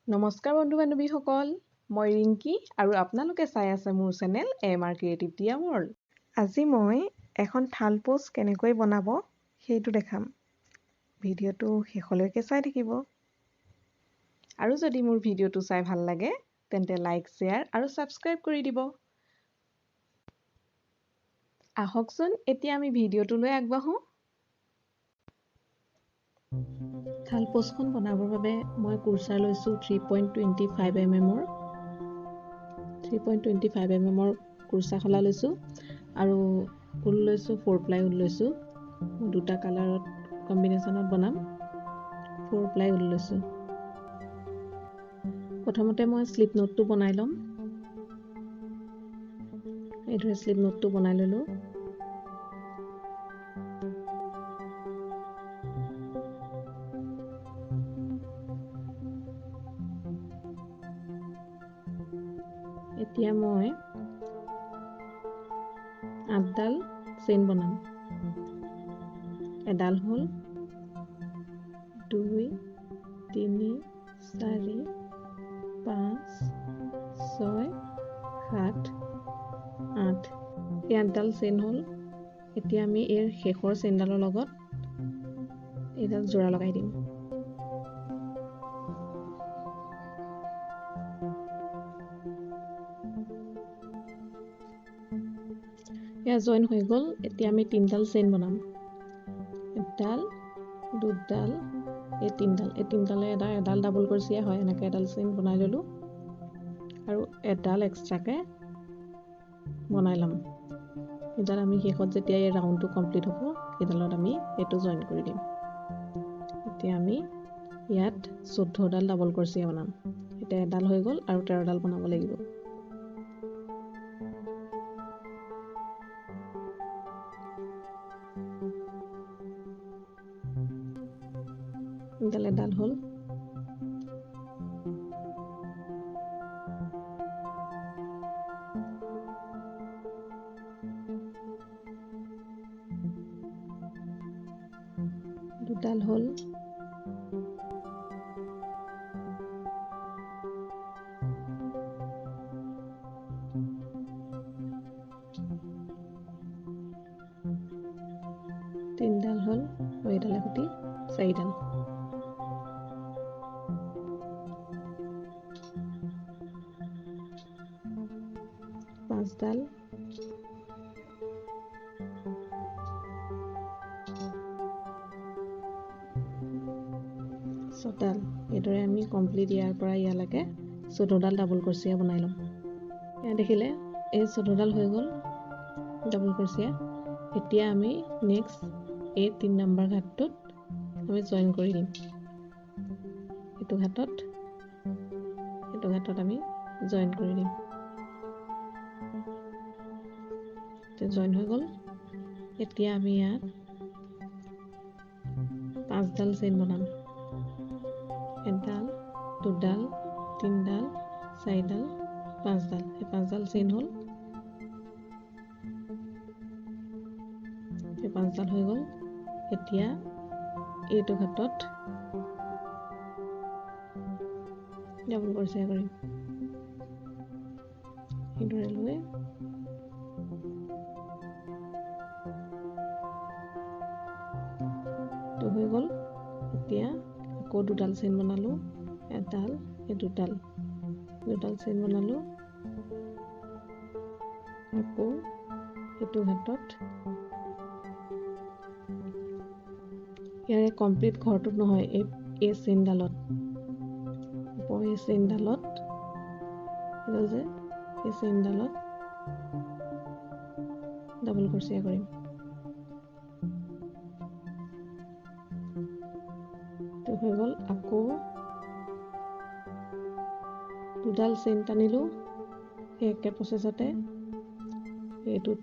নমস্কাৰ বন্ধু বান্ধৱীসকল, মই ৰিংকি আৰু আপোনালোকে চাই আছে মোৰ চেনেল এম আৰ ক্ৰিয়েটিভ টিয়া ৱৰ্ল্ড। আজি মই এখন থাল পোচ কেনেকৈ বনাব সেইটো দেখাম। ভিডিঅ'টো শেষলৈকে চাই থাকিব আৰু যদি মোৰ ভিডিঅ'টো চাই ভাল লাগে তেন্তে লাইক, শ্বেয়াৰ আৰু ছাবস্ক্ৰাইব কৰি দিব। আহকচোন এতিয়া আমি ভিডিঅ'টোলৈ আগবাঢ়োঁ। থাল পোচখন বনাবৰ বাবে মই কুৰ্চাৰ লৈছোঁ 3.25 এম এমৰ 3.25 এম এমৰ কুৰ্চা খোলা লৈছোঁ আৰু ঊল লৈছোঁ, 4 প্লাই ঊল লৈছোঁ। মই দুটা কালাৰত কম্বিনেশ্যনত বনাম। 4 প্লাই ঊল লৈছোঁ। প্ৰথমতে মই শ্লিপ নোটটো বনাই ল'ম। এইদৰে শ্লিপ নোটটো বনাই ল'লোঁ। এতিয়া মই 8ডাল চেইন বনাম। এডাল হ'ল 2 3 4 5 6 7 8, এই 8ডাল চেইন হ'ল। এতিয়া আমি ইয়াৰ শেষৰ চেইনডালৰ লগত এইডাল যোৰা লগাই দিম। এয়া জইন হৈ গ'ল। এতিয়া আমি 3ডাল চেইন বনাম। এডাল, দুডাল, এই তিনিডাল। এই তিনিডালে এডাল ডাবল ক্ৰচিয়া হয়। এনেকৈ এডাল চেইন বনাই ল'লোঁ আৰু এডাল এক্সট্ৰাকৈ বনাই ল'ম। এডাল আমি শেষত যেতিয়া এই ৰাউণ্ডটো কমপ্লিট হ'ব সেইডালত আমি এইটো জইন কৰি দিম। এতিয়া আমি ইয়াত 14ডাল ডাবল ক্ৰচিয়া বনাম। এতিয়া এডাল হৈ গ'ল আৰু 13ডাল বনাব লাগিব। এডাল এডাল হ'ল। দুডাল হ'ল। তিনিডাল হ'ল আৰু এডালে সৈতে চাৰিডাল। পাঁচডাল, ছডাল। এইদৰে আমি কমপ্লিট ইয়াৰ পৰা ইয়ালৈকে 14ডাল ডাবল ক্ৰচিয়া বনাই ল'ম। এয়া দেখিলে এই 14ডাল হৈ গ'ল ডাবল ক্ৰচিয়া। এতিয়া আমি নেক্সট এই 3 নম্বৰ ঘাটটোত আমি জইন কৰি দিম। এইটো ঘাটত আমি জইন কৰি দিম। জইন হৈ গ'ল। এতিয়া আমি ইয়াত 5ডাল চেইন বনাম। এডাল, দুডাল, তিনিডাল, চাৰিডাল, পাঁচডাল। এই 5ডাল চেইন হ'ল। এই 5ডাল হৈ গ'ল। এতিয়া এইটো ঘাটত ডাবল ক্ৰচিয়া কৰিম। এইদৰে লৈ হৈ গ'ল। এতিয়া আকৌ দুডাল চেইন বনালোঁ। এডাল, এই দুডাল, দুডাল চেইন বনালোঁ। আকৌ এইটো ঘাটত ইয়াৰে কমপ্লিট ঘৰটোত নহয়, এই চেইনডালত, এই চেইনডালত, এডাল যে এই চেইনডালত ডাবল ক্ৰচিয়া কৰিম। হৈ গ'ল। আকৌ দুডাল চেইন টানিলোঁ। সেই একে প্ৰচেছতে এইটোত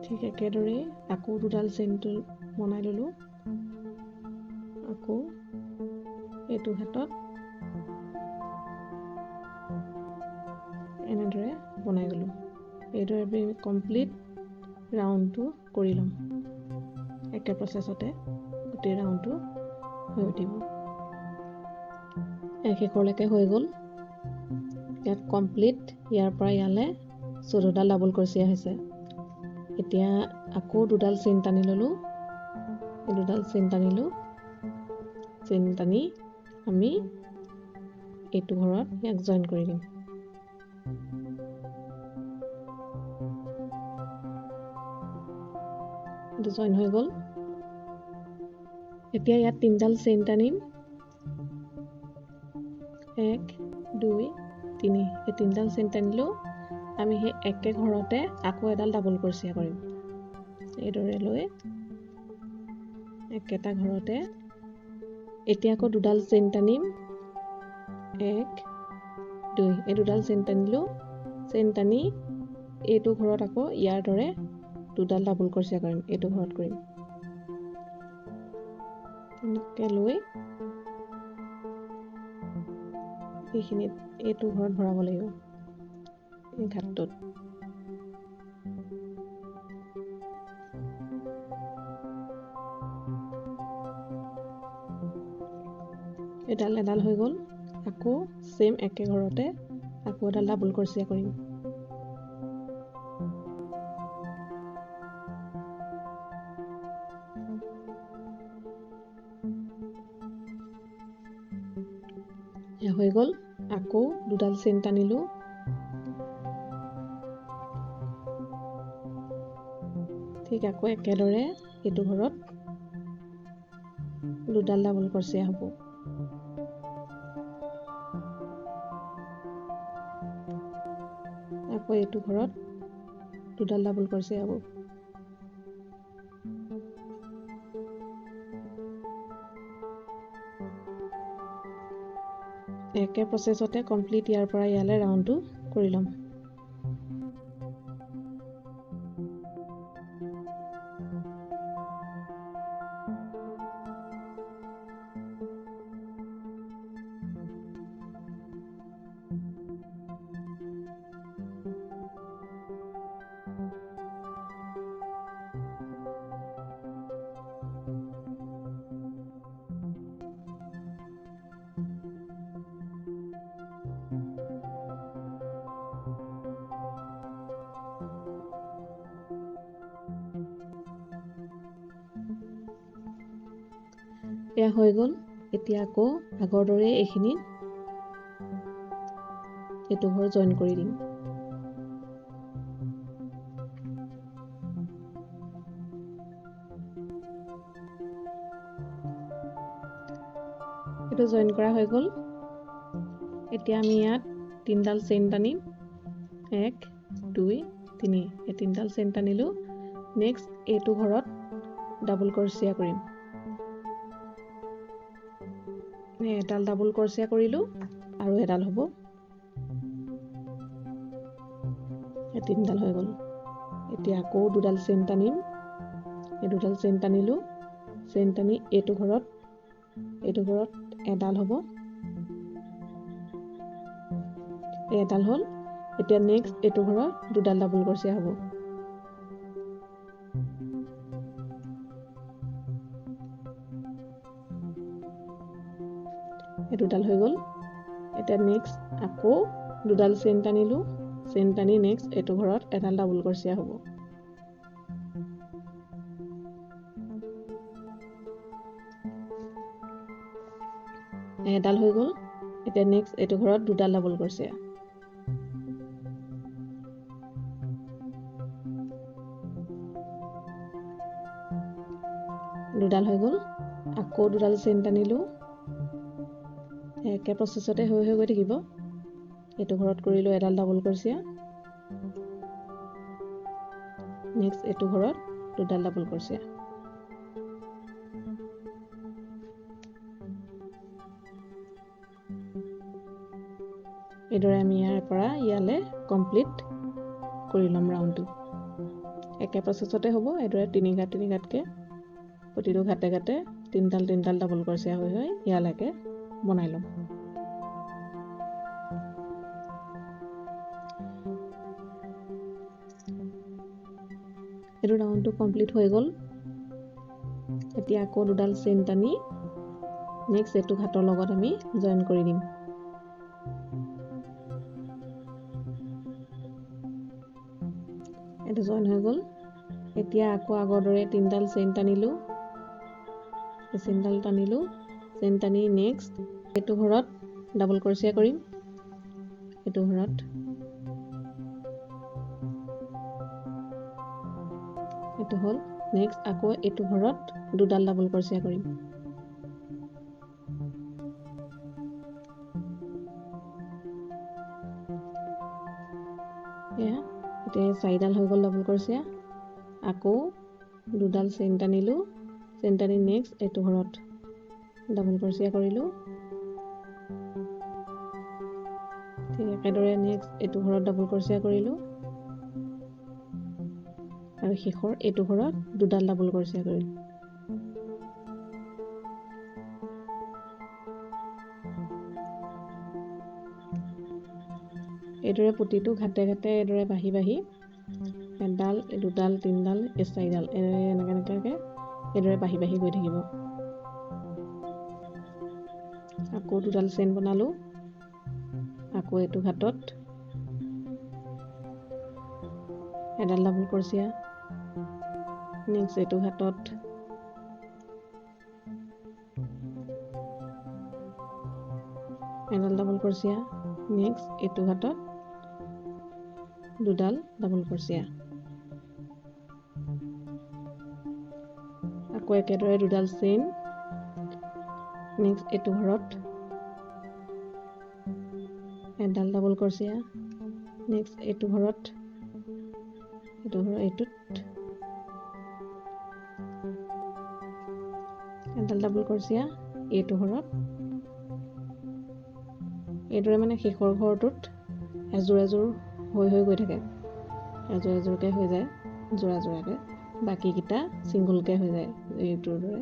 ঠিক একেদৰেই আকৌ দুডাল চেইনটো বনাই ল'লোঁ। আকৌ এইটো ঘাটত এনেদৰে বনাই গ'লোঁ। এইদৰে আমি কমপ্লিট ৰাউণ্ডটো কৰি ল'ম। একে প্ৰচেছতে গোটেই ৰাউণ্ডটো হৈ উঠিব। শেষৰলৈকে হৈ গ'ল। ইয়াত কমপ্লিট ইয়াৰ পৰা ইয়ালৈ 14ডাল ডাবল ক্ৰচিয়া হৈছে। এতিয়া আকৌ দুডাল চেইন টানি ল'লোঁ, এই দুডাল চেইন টানিলোঁ। চেইন টানি আমি এইটো ঘৰত ইয়াক জইন কৰি দিম। এইটো জইন হৈ গ'ল। এতিয়া ইয়াত তিনিডাল চেইন টানিম, 1 2 3। এই তিনিডাল চেইন টানিলোঁ। আমি সেই একে ঘৰতে আকৌ এডাল ডাবল ক্ৰচিয়া কৰিম। এইদৰে লৈ একেটা ঘৰতে এতিয়া আকৌ দুডাল চেইন টানিম, 1 2। এই দুডাল চেইন টানিলোঁ। চেইন টানি এইটো ঘৰত আকৌ ইয়াৰ দৰে দুডাল ডাবল ক্ৰচিয়া কৰিম, এইটো ঘৰত কৰিম। এনেকৈ লৈ এইখিনিত এইটো ঘৰত ভৰাব লাগিব, এই ঘাটটোত। এডাল এডাল হৈ গ'ল। আকৌ ছেম একে ঘৰতে আকৌ এডাল ডাবল ক্ৰচিয়া কৰিম। হৈ গ'ল। আকৌ দুডাল চেইন টানিলোঁ। ঠিক আকৌ একেদৰে এইটো ঘৰত দুডাল ডাবল ক্ৰচিয়া হ'ব। আকৌ এইটো ঘৰত দুডাল ডাবল ক্ৰচিয়া হ'ব। একে প্ৰচেছতে কমপ্লিট ইয়াৰ পৰা ইয়ালৈ ৰাউণ্ডটো কৰি ল'ম। এয়া হৈ গ'ল। এতিয়া আকৌ আগৰ দৰে এইখিনিত এইটো ঘৰ জইন কৰি দিম। এইটো জইন কৰা হৈ গ'ল। এতিয়া আমি ইয়াত তিনিডাল চেইন টানিম, 1 2 3। এই তিনিডাল চেইন টানিলোঁ। নেক্সট এইটো ঘৰত ডাবল ক্ৰচিয়া কৰিম। এডাল ডাবল ক্ৰচিয়া কৰিলোঁ আৰু এডাল হ'ব, এই তিনিডাল হৈ গ'ল। এতিয়া আকৌ দুডাল চেইন টানিম। এই দুডাল চেইন টানিলোঁ। চেইন টানি এইটো ঘৰত এডাল হ'ব, এই এডাল হ'ল। এতিয়া নেক্সট এইটো ঘৰত দুডাল ডাবল ক্ৰচিয়া হ'ব। এই দুডাল হৈ গ'ল। এতিয়া নেক্সট আকৌ দুডাল চেইন টানিলোঁ। চেইন টানি নেক্সট এইটো ঘৰত এডাল ডাবল ক্ৰচিয়া হ'ব। এডাল হৈ গ'ল। এতিয়া নেক্সট এইটো ঘৰত দুডাল ডাবল ক্ৰচিয়া। দুডাল হৈ গ'ল। আকৌ দুডাল চেইন টানিলোঁ। একে প্ৰচেছতে হৈ হৈ গৈ থাকিব। এইটো ঘৰত কৰিলোঁ এডাল ডাবল ক্ৰচিয়া। নেক্সট এইটো ঘৰত দুডাল ডাবল ক্ৰচিয়া। এইদৰে আমি ইয়াৰ পৰা ইয়ালৈ কমপ্লিট কৰি ল'ম ৰাউণ্ডটো। একে প্ৰচেছতে হ'ব। এইদৰে তিনি ঘাট তিনি ঘাটকৈ প্ৰতিটো ঘাটে ঘাটে তিনিডাল তিনিডাল ডাবল ক্ৰচিয়া হৈ হৈ ইয়ালৈকে বনাই ল'ম। এইটো ৰাউণ্ডটো কমপ্লিট হৈ গ'ল। এতিয়া আকৌ দুডাল চেইন টানি নেক্সট এইটো ঘাটৰ লগত আমি জইন কৰি দিম। এইটো জইন হৈ গ'ল। এতিয়া আকৌ আগৰ দৰে তিনিডাল চেইন টানিলোঁ, চেইনডাল টানিলোঁ, চেইন টানি নেক্সট এইটো ঘৰত ডাবল ক্ৰচিয়া কৰিম। এইটো ঘৰত এইটো হ'ল। নেক্সট আকৌ এইটো ঘৰত দুডাল ডাবল ক্ৰচিয়া কৰিম। এয়া এতিয়া চাৰিডাল হৈ গ'ল ডাবল ক্ৰচিয়া। আকৌ দুডাল চেইন টানিলোঁ, চেইন টানি নেক্সট এইটো ঘৰত ডাবল ক্ৰচিয়া কৰিলোঁ। ঠিক একেদৰে নেক্সট এইটো ঘৰত ডাবল ক্ৰচিয়া কৰিলোঁ আৰু শেষৰ এইটো ঘৰত দুডাল ডাবল ক্ৰচিয়া কৰিলোঁ। এইদৰে প্ৰতিটো ঘাটে ঘাটে এইদৰে বাঢ়ি বাঢ়ি এডাল, দুডাল, তিনিডাল, এই চাৰিডাল, এনেকৈ এনেকৈ এইদৰে বাঢ়ি বাঢ়ি গৈ থাকিব। আকৌ দুডাল চেইন বনালোঁ, আকৌ এইটো ঘাটত এডাল ডাবল ক্ৰচিয়া, নেক্সট এইটো ঘাটত এডাল ডাবল ক্ৰচিয়া, নেক্সট এইটো ঘাটত দুডাল ডাবল ক্ৰচিয়া, আকৌ একেদৰে দুডাল চেইন, নেক্সট এইটো ঘৰত এডাল ডাবল ক্ৰচিয়া, নেক্সট এইটো ঘৰত, এইটো ঘৰ এইটোত এডাল ডাবল ক্ৰচিয়া, এইটো ঘৰত। এইদৰে মানে শেষৰ ঘৰটোত এযোৰ এযোৰ হৈ হৈ গৈ থাকে, এযোৰ এযোৰকৈ হৈ যায়, যোৰা যোৰাকৈ, বাকীকেইটা ছিংগলকৈ হৈ যায়। এইটোৰ দৰে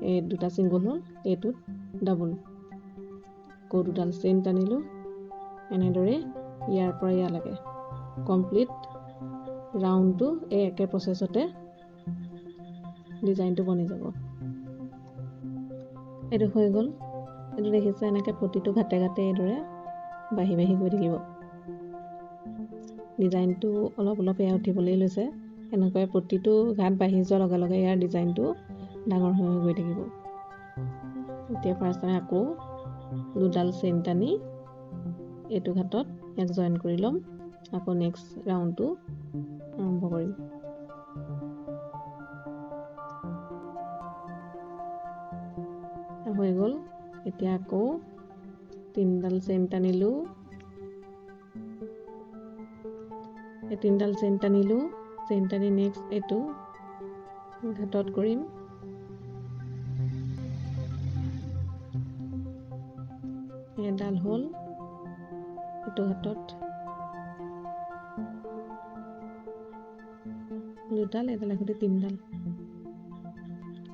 এই দুটা ছিংগল হ'ল, এইটোত ডাবল। আকৌ দুডাল চেইন টানিলোঁ, এনেদৰে ইয়াৰ পৰা ইয়ালৈকে কমপ্লিট ৰাউণ্ডটো এই একে প্ৰচেছতে ডিজাইনটো বনি যাব। এইটো হৈ গ'ল। এইটো দেখিছে এনেকৈ প্ৰতিটো ঘাটে ঘাটে এইদৰে বাঢ়ি বাঢ়ি গৈ থাকিব। ডিজাইনটো অলপ অলপ এয়া উঠিবলৈ লৈছে। এনেকৈ প্ৰতিটো ঘাট বাঢ়ি যোৱাৰ লগে লগে ইয়াৰ ডিজাইনটো ডাঙৰ হৈ হৈ গৈ থাকিব। এতিয়া ফাৰ্ষ্ট আমি আকৌ দুডাল চেইন টানি এইটো ঘাটত ইয়াক জইন কৰি ল'ম, আকৌ নেক্সট ৰাউণ্ডটো আৰম্ভ কৰিম। হৈ গ'ল। এতিয়া আকৌ তিনিডাল চেইন টানিলোঁ, এই তিনিডাল চেইন টানিলোঁ, চেইন টানি নেক্সট এইটো ঘাটত কৰিম। এডাল হ'ল এইটো ঘাটত দুডাল, এডাল এসৈতে তিনিডাল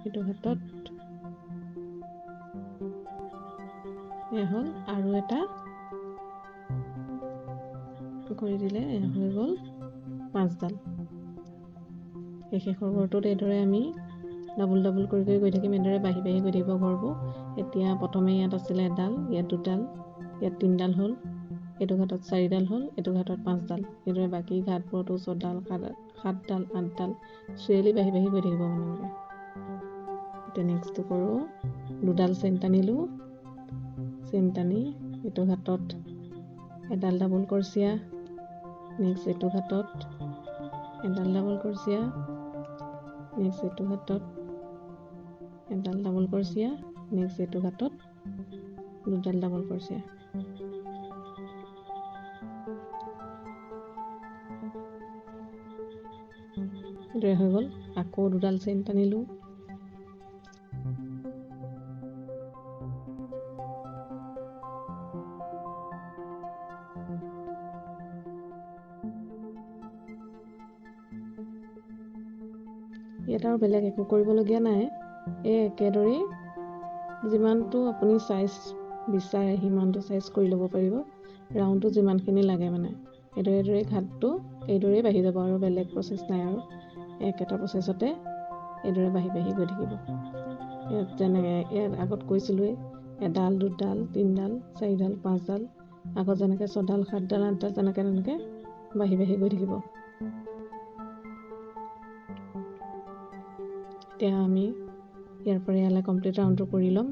এইটো ঘাটত এয়া হ'ল। আৰু এটা কৰি দিলে এয়া হৈ গ'ল পাঁচডাল। এই শেষৰ ঘৰটোত এইদৰে আমি ডাবল ডাবল কৰি কৰি গৈ থাকিম, এইদৰে বাঢ়ি বাঢ়ি গৈ থাকিব ঘৰবোৰ। এতিয়া প্ৰথমে ইয়াত আছিলে এডাল, ইয়াত দুডাল, ইয়াত তিনিডাল হ'ল, এইটো ঘাটত চাৰিডাল হ'ল, এইটো ঘাটত পাঁচডাল। এইদৰে বাকী ঘাটবোৰতো ছডাল, সাতডাল, আঠডাল চিৰিয়েলি বাঢ়ি বাঢ়ি গৈ থাকিব মানে এনেকৈ। এতিয়া নেক্সটটো কৰোঁ, দুডাল চেইন টানিলোঁ, চেইন টানি এইটো ঘাটত এডাল ডাবল ক্ৰচিয়া, নেক্সট এইটো ঘাটত এডাল ডাবল ক্ৰচিয়া, নেক্সট এইটো ঘাটত এডাল ডাবল ক্ৰচিয়া, নেক্সট এইটো ঘাটত দুডাল ডাবল ক্ৰচিয়া। এইদৰে হৈ গ'ল। আকৌ দুডাল চেইন টানিলোঁ, ইয়াত আৰু বেলেগ একো কৰিবলগীয়া নাই। এই একেদৰেই যিমানটো আপুনি চাইজ বিচাৰে সিমানটো চাইজ কৰি ল'ব পাৰিব, ৰাউণ্ডটো যিমানখিনি লাগে মানে এইদৰে এইদৰে ঘাটটো এইদৰেই বাঢ়ি যাব আৰু বেলেগ প্ৰচেছ নাই আৰু। একেটা প্ৰচেছতে এইদৰে বাঢ়ি বাঢ়ি গৈ থাকিব। ইয়াত যেনেকৈ ইয়াত আগত কৈছিলোঁৱেই, এডাল, দুডাল, তিনিডাল, চাৰিডাল, পাঁচডাল, আগত যেনেকৈ ছডাল, সাতডাল, আঠডাল তেনেকৈ তেনেকৈ বাঢ়ি বাঢ়ি গৈ থাকিব। এতিয়া আমি ইয়াৰ পৰা ইয়ালৈ কমপ্লিট ৰাউণ্ডটো কৰি ল'ম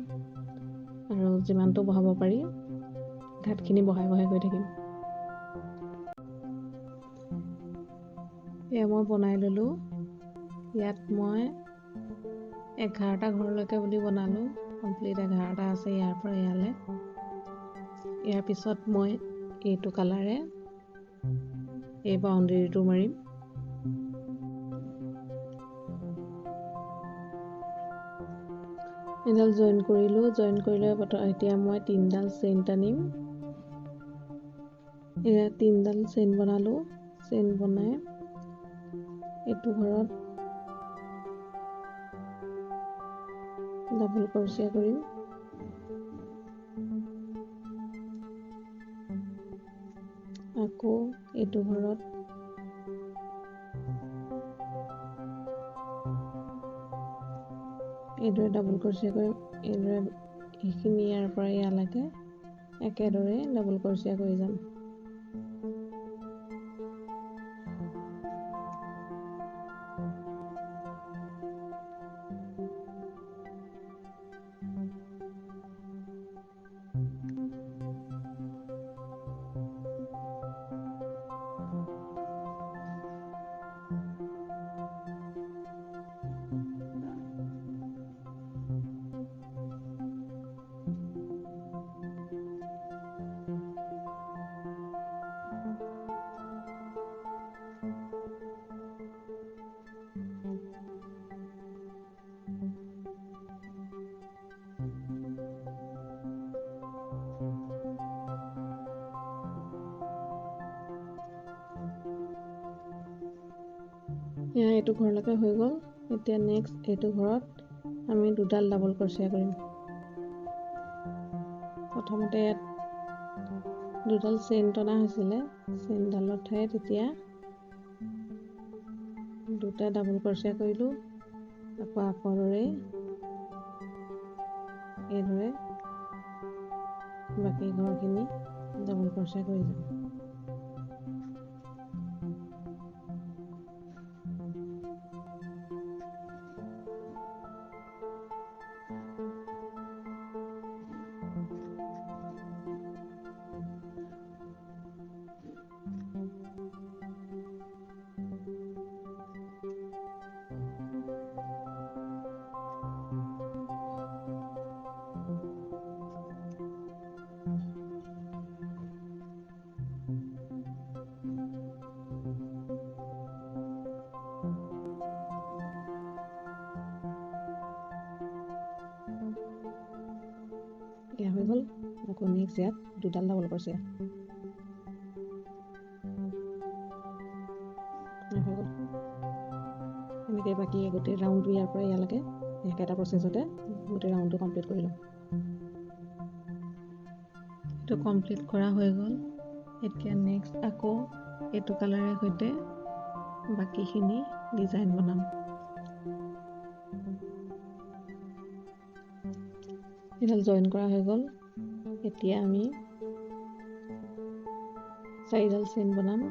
আৰু যিমানটো বঢ়াব পাৰি ঘাটখিনি বঢ়াই বঢ়াই গৈ থাকিম। এয়া মই বনাই ল'লোঁ। ইয়াত মই 11টা ঘৰলৈকে বুলি বনালোঁ। কমপ্লিট 11টা আছে ইয়াৰ পৰা ইয়ালৈ। ইয়াৰ পিছত মই এইটো কালাৰে এই বাউণ্ডেৰীটো মাৰিম। এডাল জইন কৰিলোঁ। জইন কৰি লৈ এতিয়া মই তিনিডাল চেইন টানিম। এয়া তিনিডাল চেইন বনালোঁ। চেইন বনাই এইটো ঘৰত ডাবল ক্ৰচিয়া কৰিম। আকৌ এইটো ঘৰত এইদৰে ডাবল ক্ৰচিয়া কৰিম। এইদৰে এইখিনি ইয়াৰ পৰা ইয়ালৈকে একেদৰে ডাবল ক্ৰচিয়া কৰি যাম। এয়া এইটো ঘৰলৈকে হৈ গ'ল। এতিয়া নেক্সট এইটো ঘৰত আমি দুডাল ডাবল ক্ৰচিয়া কৰিম। প্ৰথমতে ইয়াত দুডাল চেইন টনা হৈছিলে, চেইনডালৰ ঠাইত এতিয়া দুটা ডাবল ক্ৰচিয়া কৰিলোঁ। আকৌ আগৰ দৰেই এইদৰে বাকী ঘৰখিনি ডাবল ক্ৰচিয়া কৰি যাম। এয়া হৈ গ'ল। আকৌ নেক্সট ইয়াত দুডাল ডাবল ক্ৰচিয়া হৈ গ'ল। এনেকৈ বাকী গোটেই ৰাউণ্ডটো ইয়াৰ পৰা ইয়ালৈকে একেটা প্ৰচেছতে গোটেই ৰাউণ্ডটো কমপ্লিট কৰি ল'ম। এইটো কমপ্লিট কৰা হৈ গ'ল। এতিয়া নেক্সট আকৌ এইটো কালাৰে সৈতে বাকীখিনি ডিজাইন বনাম। এডাল জইন কৰা হৈ গ'ল। এতিয়া আমি চাৰিডাল চেইন বনাম।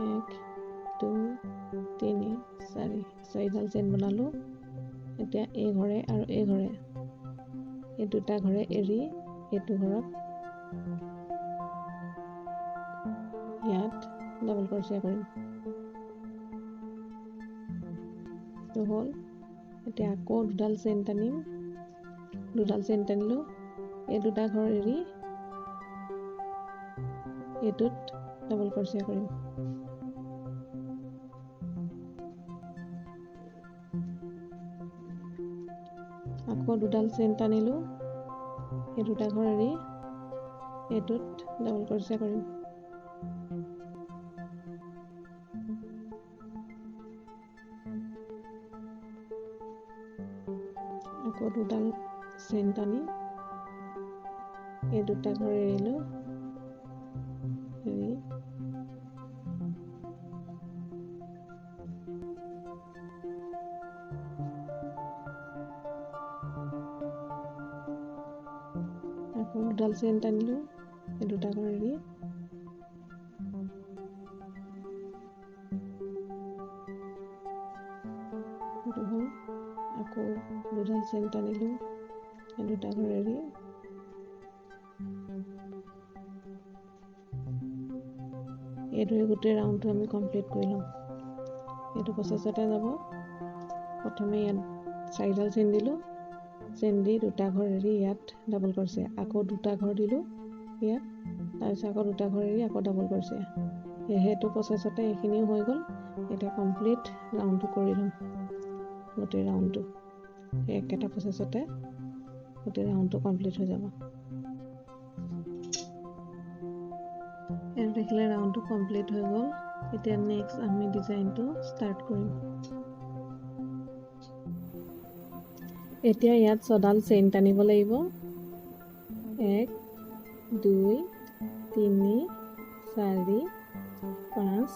1 2 3 4, চাৰিডাল চেইন বনালোঁ। এতিয়া এই ঘৰে আৰু এই ঘৰে, এই দুটা ঘৰে এৰি এইটো ঘৰত ইয়াত ডাবল ক্ৰচিয়া কৰিম। এইটো হ'ল। এতিয়া আকৌ দুডাল চেইন টানিম। দুডাল চেইন টানিলোঁ। এই দুটা ঘৰ এৰি এইটোত ডাবল ক্ৰচিয়া কৰিম। আকৌ দুডাল চেইন টানিলোঁ। এই দুটা ঘৰ এৰি এইটোত ডাবল ক্ৰচিয়া কৰিম। আকৌ দুডাল চেইন টানি এই দুটা ঘৰ এৰিলোঁ। এৰি আকৌ দুডাল চেইন টানিলোঁ, এই দুটা ঘৰ এৰি। সেইটো হ'ল। আকৌ দুডাল চেইন টানিলোঁ, এই দুটা ঘৰ এৰি। এইদৰে গোটেই ৰাউণ্ডটো আমি কমপ্লিট কৰি ল'ম। এইটো প্ৰচেছতে যাব। প্ৰথমে ইয়াত চাৰিডাল চেইন দিলোঁ, চেইন দি দুটা ঘৰ এৰি ইয়াত ডাবল ক্ৰচিয়া, আকৌ দুটা ঘৰ দিলোঁ ইয়াত, তাৰপিছত আকৌ দুটা ঘৰ এৰি আকৌ ডাবল ক্ৰচিয়া। সেইটো প্ৰচেছতে এইখিনিও হৈ গ'ল। এতিয়া কমপ্লিট ৰাউণ্ডটো কৰি ল'ম, গোটেই ৰাউণ্ডটো সেই একেটা প্ৰচেছতে গোটেই ৰাউণ্ডটো কমপ্লিট হৈ যাব। এইটো দেখিলে ৰাউণ্ডটো কমপ্লিট হৈ গ'ল। এতিয়া নেক্সট আমি ডিজাইনটো ষ্টাৰ্ট কৰিম। এতিয়া ইয়াত ছডাল চেইন টানিব লাগিব। 1, 2, 3, 4, 5,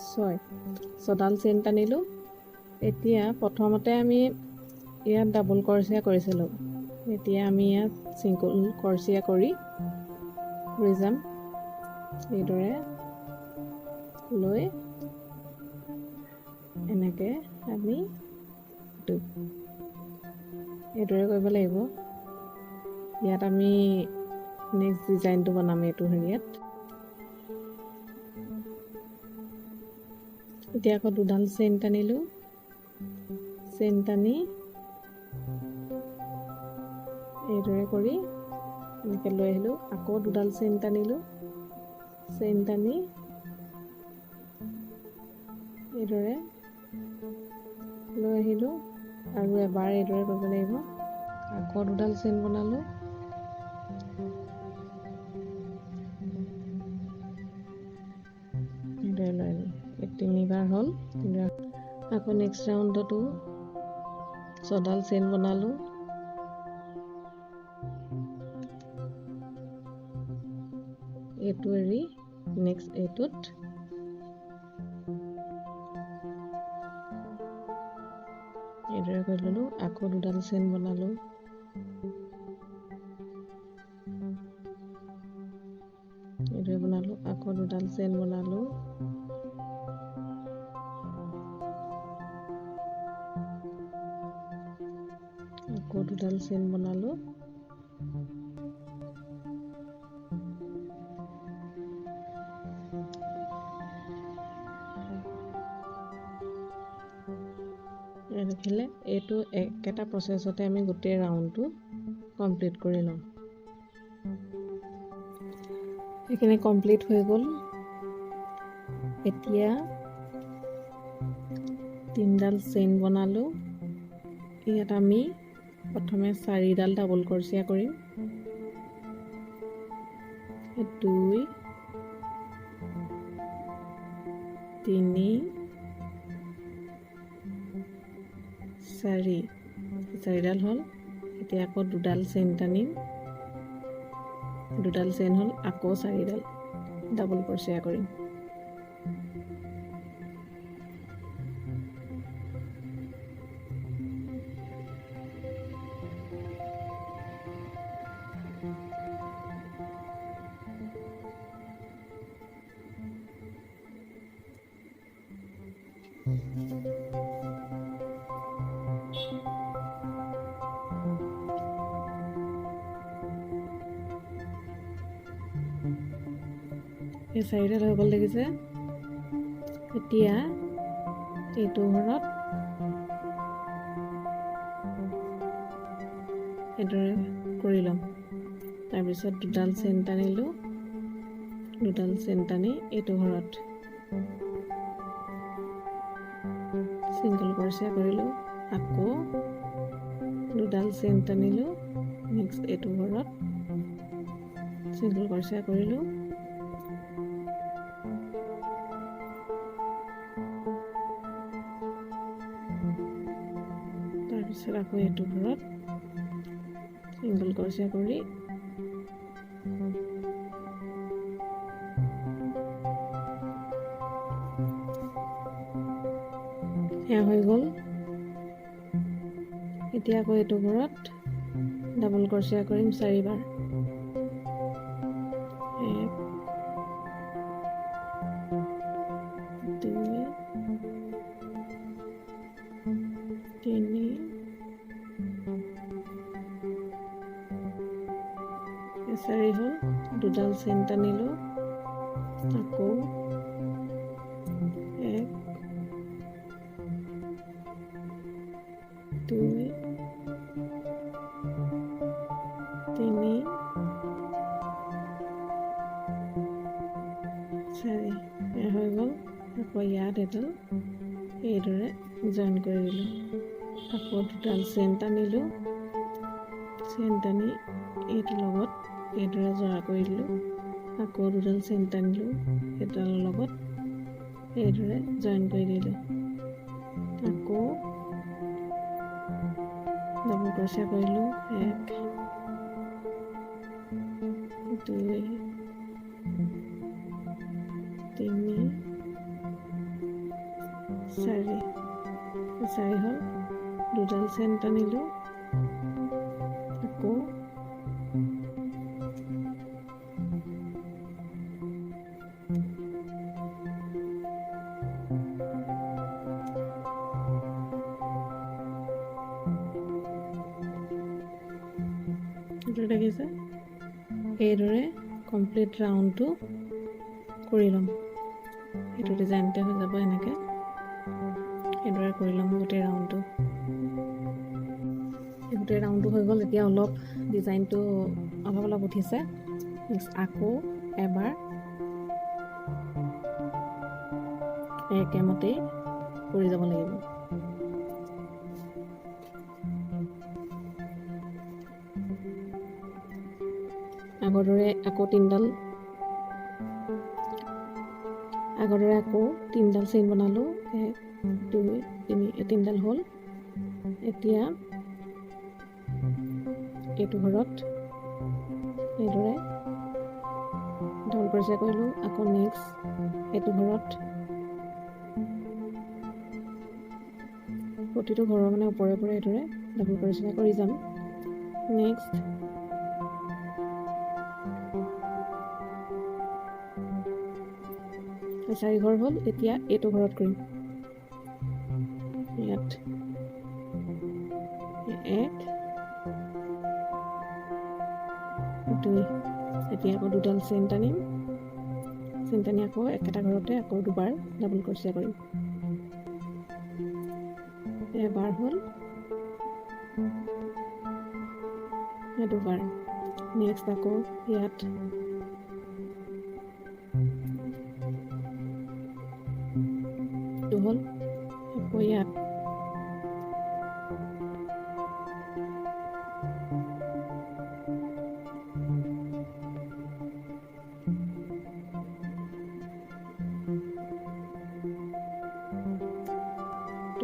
6, ছডাল চেইন টানিলোঁ। এতিয়া প্ৰথমতে আমি ইয়াত ডাবল ক্ৰচিয়া কৰিছিলোঁ, এতিয়া আমি ইয়াত ছিংগল ক্ৰচিয়া কৰি লৈ যাম। এইদৰে লৈ এনেকৈ আমি এইদৰে কৰিব লাগিব। ইয়াত আমি নেক্সট ডিজাইনটো বনাম এইটো হেৰিয়াত। এতিয়া আকৌ দুডাল চেইন টানিলোঁ, চেইন টানি এইদৰে কৰি এনেকৈ লৈ আহিলোঁ। আকৌ দুডাল চেইন টানিলোঁ, চেইন টানি এইদৰে লৈ আহিলোঁ। আৰু এবাৰ এইদৰে কৰিব লাগিব। আকৌ দুডাল চেইন বনালোঁ, এইদৰে লৈ আহিলোঁ। এই তিনিবাৰ হ'ল। তিনিবাৰ আকৌ নেক্সট ৰাউণ্ডতো ছডাল চেইন বনালোঁ। এইটো এৰি নেক্সট এইটোত এইদৰে কৰি ল'লোঁ। আকৌ দুডাল চেইন বনালোঁ, এইদৰে বনালোঁ। আকৌ দুডাল চেইন বনালোঁ, আকৌ দুডাল চেইন বনালোঁ। দেখিলে এইটো একেটা প্ৰচেছতে আমি গোটেই ৰাউণ্ডটো কমপ্লিট কৰি ল'ম। এইখিনি কমপ্লিট হৈ গ'ল। এতিয়া তিনিডাল চেইন বনালোঁ। ইয়াত আমি প্ৰথমে চাৰিডাল ডাবল ক্ৰচিয়া কৰিম। 2, 3, 4, চাৰিডাল হ'ল। এতিয়া আকৌ দুডাল চেইন টানিম, দুডাল চেইন হ'ল, আকৌ চাৰিডাল ডাবল ক্ৰচিয়া কৰিম। এই চাৰিডাল হৈ গ'ল দেখিছে। এতিয়া এইটো ঘৰত এইদৰে কৰি ল'ম। তাৰপিছত দুডাল চেইন টানিলোঁ, দুডাল চেইন টানি এইটো ঘৰত ছিংগল ক্ৰচিয়া কৰিলোঁ। আকৌ দুডাল চেইন টানিলোঁ, নেক্সট এইটো ঘৰত ছিংগল ক্ৰচিয়া কৰিলোঁ। তাৰপিছত আকৌ এইটো ঘৰত ছিংগল ক্ৰচিয়া কৰি সেয়া হৈ গ'ল। এতিয়া আকৌ এইটো ঘৰত ডাবল ক্ৰচিয়া কৰিম চাৰিবাৰ। চাৰি হ'ল, দুডাল চেইন টানিলোঁ, আকৌ 1 2 3 4 হৈ গ'ল। আকৌ ইয়াত এডাল এইদৰে জইন কৰি দিলোঁ। আকৌ দুডাল চেইন টানিলোঁ, চেইন টানি এইটোৰ লগত এইদৰে জোৰা কৰি দিলোঁ। আকৌ দুডাল চেইন টানিলোঁ, সেইডালৰ লগত এইদৰে জইন কৰি দিলোঁ। আকৌ ডাবল ক্ৰচিয়া কৰিলোঁ, 1 2 3 4 4 হ'ল, দুডাল চেইন টানিলোঁ, আকৌ দেখিছে এইদৰে কমপ্লিট ৰাউণ্ডটো কৰি ল'ম। এইটো ডিজাইনতে হৈ যাব। এনেকৈ এইদৰে কৰি ল'ম গোটেই ৰাউণ্ডটো। গোটেই ৰাউণ্ডটো হৈ গ'ল। এতিয়া অলপ ডিজাইনটো অলপ অলপ উঠিছে। নেক্সট আকৌ এবাৰ একেমতেই কৰি যাব লাগিব। আগৰ দৰে আকৌ তিনিডাল, আগৰ দৰে আকৌ তিনিডাল চেইন বনালোঁ, 1 2 3, এই তিনিডাল হ'ল। এতিয়া এইটো ঘৰত এইদৰে ডাবল ক্ৰচিয়া কৰিলোঁ। আকৌ নেক্সট এইটো ঘৰত প্ৰতিটো ঘৰৰ মানে ওপৰে ওপৰে এইদৰে ডাবল ক্ৰচিয়া কৰি যাম। নেক্সট চাৰি ঘৰ হ'ল। এতিয়া এইটো ঘৰত কৰিম। ইয়াত 1 2, এতিয়া আকৌ দুডাল চেইন টানিম, চেইন টানি আকৌ একেটা ঘৰতে আকৌ দুবাৰ ডাবল ক্ৰচিয়া কৰিম। এবাৰ হ'ল, দুবাৰ। নেক্সট আকৌ ইয়াত হ'ল, আকৌ ইয়াত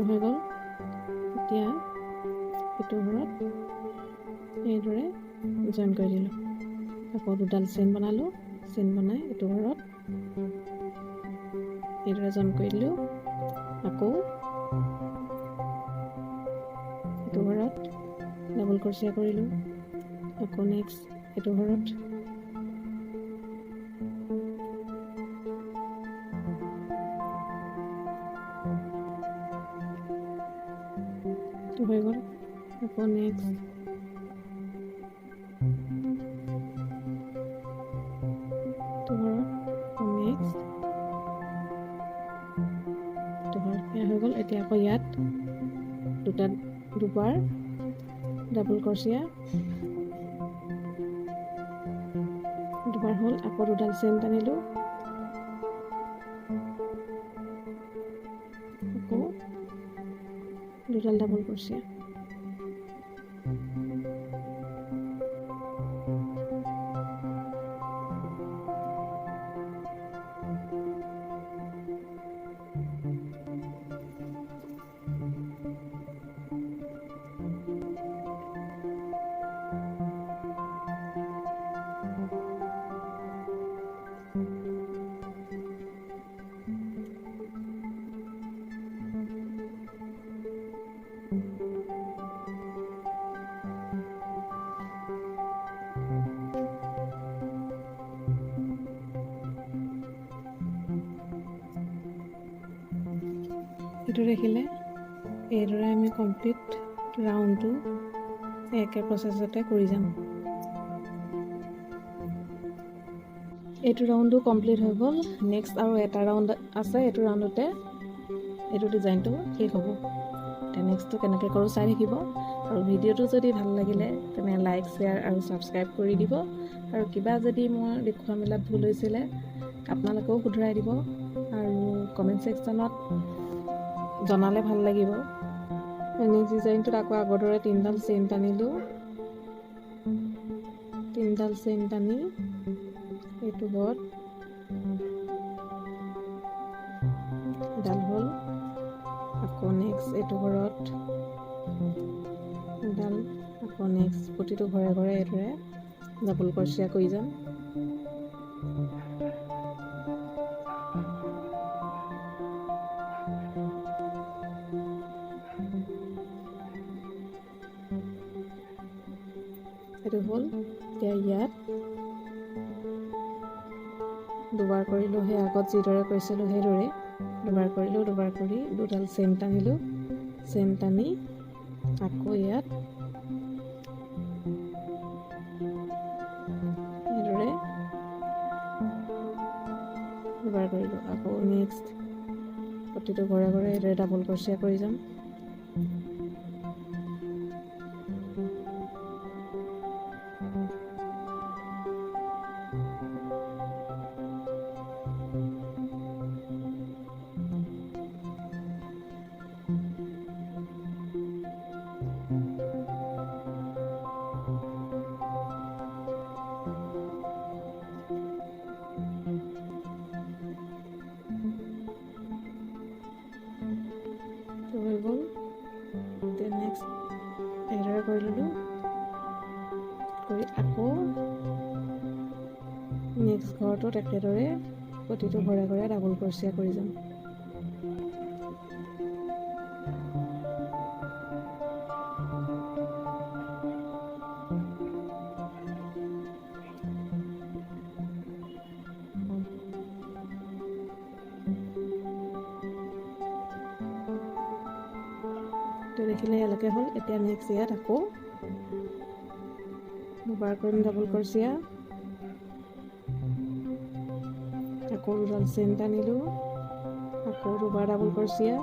হৈ গ'ল। এতিয়া এইটো ঘৰত এইদৰে জইন কৰি দিলোঁ। আকৌ দুডাল চেইন বনালোঁ, চেইন বনাই এইটো ঘৰত এইদৰে জইন কৰি দিলোঁ। আকৌ এইটো ঘৰত ডাবল ক্ৰচিয়া কৰিলোঁ। আকৌ নেক্সট এইটো ঘৰত হৈ গ'ল। আকৌ নেক্সট নেক্সট হৈ গ'ল। এতিয়া আকৌ ইয়াত দুবাৰ ডাবল ক্ৰচিয়া, দুবাৰ হ'ল। আকৌ দুডাল চেইন টানিলোঁ, আকৌ দুডাল ডাবল ক্ৰচিয়া। এইটো দেখিলে এইদৰে আমি কমপ্লিট ৰাউণ্ডটো একে প্ৰচেছতে কৰি যাম। এইটো ৰাউণ্ডো কমপ্লিট হৈ গ'ল। নেক্সট আৰু এটা ৰাউণ্ড আছে, এইটো ৰাউণ্ডতে এইটো ডিজাইনটো শেষ হ'ব। এতিয়া নেক্সটটো কেনেকৈ কৰোঁ চাই থাকিব। আৰু ভিডিঅ'টো যদি ভাল লাগিলে, তেনে লাইক, শ্বেয়াৰ আৰু ছাবস্ক্ৰাইব কৰি দিব। আৰু কিবা যদি মোৰ দেখুওৱা মেলাত ভুল হৈছিলে, আপোনালোকেও শুধৰাই দিব আৰু কমেণ্ট ছেকশ্যনত জনালে ভাল লাগিব। নেক্সট ডিজাইনটোত আকৌ আগৰ দৰে তিনিডাল চেইন টানিলোঁ। তিনিডাল চেইন টানি এইটো ঘৰত এডাল হ'ল। আকৌ নেক্সট এইটো ঘৰত এডাল। আকৌ নেক্সট প্ৰতিটো ঘৰে ঘৰে এইদৰে ডাবল ক্ৰচিয়া কৰি যাম। এইটো হ'ল। এতিয়া ইয়াত দুবাৰ কৰিলোঁ, সেই আগত যিদৰে কৰিছিলোঁ সেইদৰে দুবাৰ কৰিলোঁ। দুবাৰ কৰি দুডাল চেইন টানিলোঁ। চেইন টানি আকৌ ইয়াত এইদৰে দুবাৰ কৰিলোঁ। আকৌ নেক্সট প্ৰতিটো ঘৰে ঘৰে এইদৰে ডাবল ক্ৰচিয়া কৰি যাম। হৈ গ'ল। এতিয়া নেক্সট এইদৰে কৰি ল'লোঁ। কৰি আকৌ নেক্সট ঘৰটোত একেদৰে প্ৰতিটো ঘৰে ঘৰে ডাবল ক্ৰচিয়া কৰি যাম। তো দেখিলে, ইয়ালৈকে হ'ল। এতিয়া নেক্সট ইয়াত আকৌ দুবাৰ কৰিম ডাবল ক্ৰচিয়া। আকৌ দুডাল চেইন টানিলোঁ, আকৌ দুবাৰ ডাবল ক্ৰচিয়া।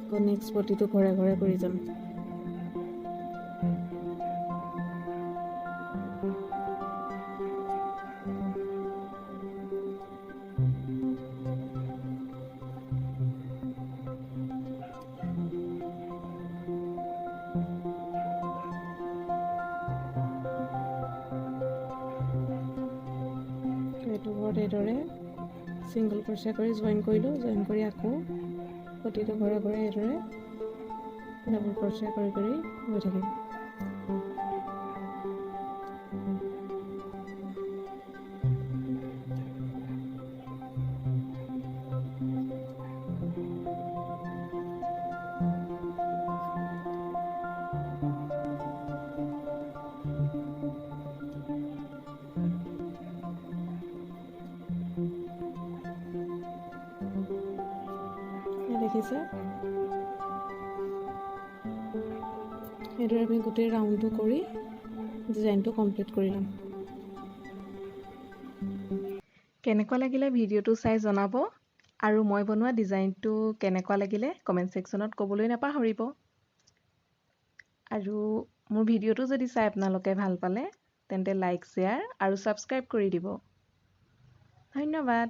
আকৌ নেক্সট প্ৰতিটো ঘৰে ঘৰে কৰি যাম। এইটো ঘৰত এইদৰে ছিংগল ক্ৰচিয়া কৰি জইন কৰিলোঁ। জইন কৰি আকৌ প্ৰতিটো ঘৰে ঘৰে এইদৰে ডাবল ক্ৰচিয়া কৰি কৰি গৈ থাকিম। দেখিছে, সেইদৰে আমি গোটেই ৰাউণ্ডটো কৰি ডিজাইনটো কমপ্লিট কৰি ল'ম। কেনেকুৱা লাগিলে ভিডিঅ'টো চাই জনাব আৰু মই বনোৱা ডিজাইনটো কেনেকুৱা লাগিলে কমেণ্ট ছেকশ্যনত ক'বলৈ নাপাহৰিব। আৰু মোৰ ভিডিঅ'টো যদি চাই আপোনালোকে ভাল পালে, তেন্তে লাইক, শ্বেয়াৰ আৰু ছাবস্ক্ৰাইব কৰি দিব। ধন্যবাদ।